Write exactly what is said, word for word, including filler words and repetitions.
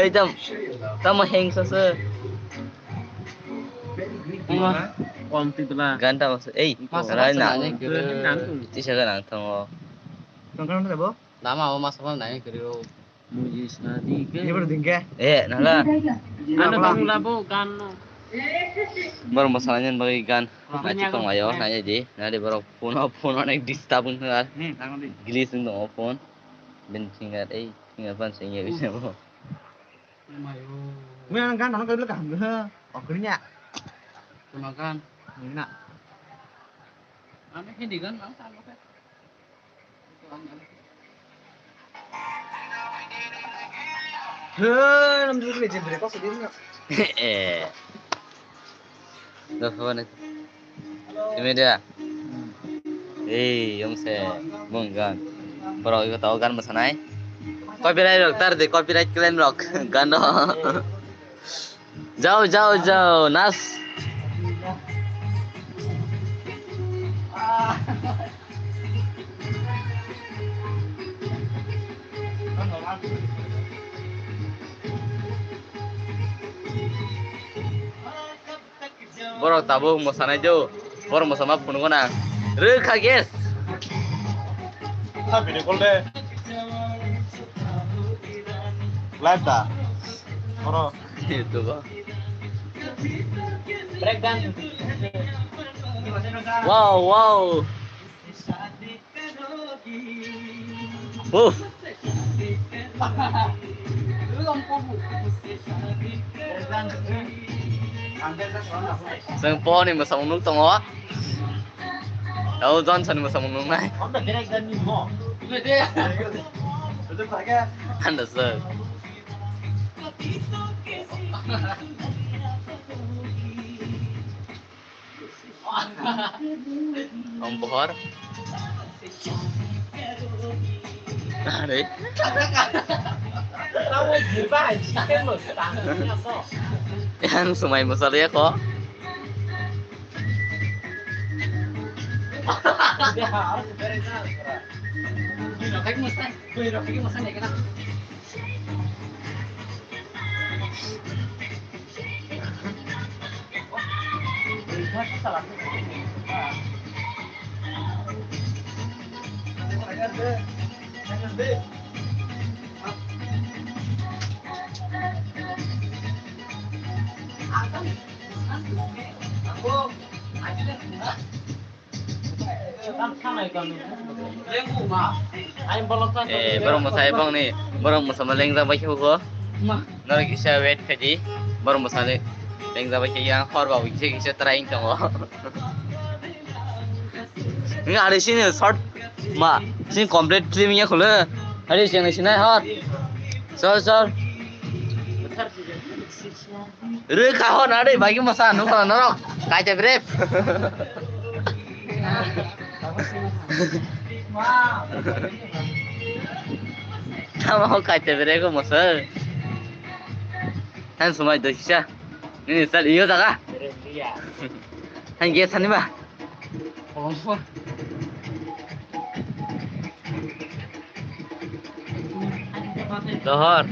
Ei, tam, tamo heng sasa. Wah, konti tu lah. Ganta maksud, ei, masa rai masa na. Nanya kiri. Tisa ka nang tong o. Tong ka nang tabo? Lama o masa pam nanya kiri o. Muji sadi ke. Ini baru dingke. Eh, nala. Anda bangun labo gan. Baru masalahnya bagi gan. Apa? Nanti tong ayo, nanya di. Nanti baru phone, phone onek disturb ngar. Nih, tangan di. Gilis tong phone. Ben finger, eh, finger pan sing ya bisa bo. Mui ang gan ono kaibla kaham gua. Okrinya. Kuna gan. Ini nak. Ame hindi gan ang talo ka. He, nam dulu ni jendre kau sedih nak. Eh. Dophone. Simi dia. Ei, yong se, bung gan. Borok iko tau gan masanai. Copyright rok tar de, copyright claim rok. Gan do. Jao, jao, jao, nas. Borok tabuk mwsanai do. Borok mwsama phunukgo na. Rwkha guys. Ha, video call de. Live da. Oro. YouTube. Wow, wow. Uff. Chwng pohorni mwsamung nuk tongo. Tamo Johnson ni mwsamung nuknai. Handa sir. Om pohor. Are. Yang sumai masal ya ko. Eh, borok mwsai bongni, borok mwsama lengjak bai khe hugo. Norok kisa wait khaidi, borok mwsani lengjak bai khe yang hor ba kisa kisa try wng tongo. Nang ari sini short ma, sini complete film ya kholo. Ari sini sini hor. Sor, sor. Rwkha hor na dei, bagi masa nukha norok. Kaite brep. Tamo kaite brep ko masa. Han sumai do kisa. Nini sal iyo jaga. Han ge sani ba. Dohor.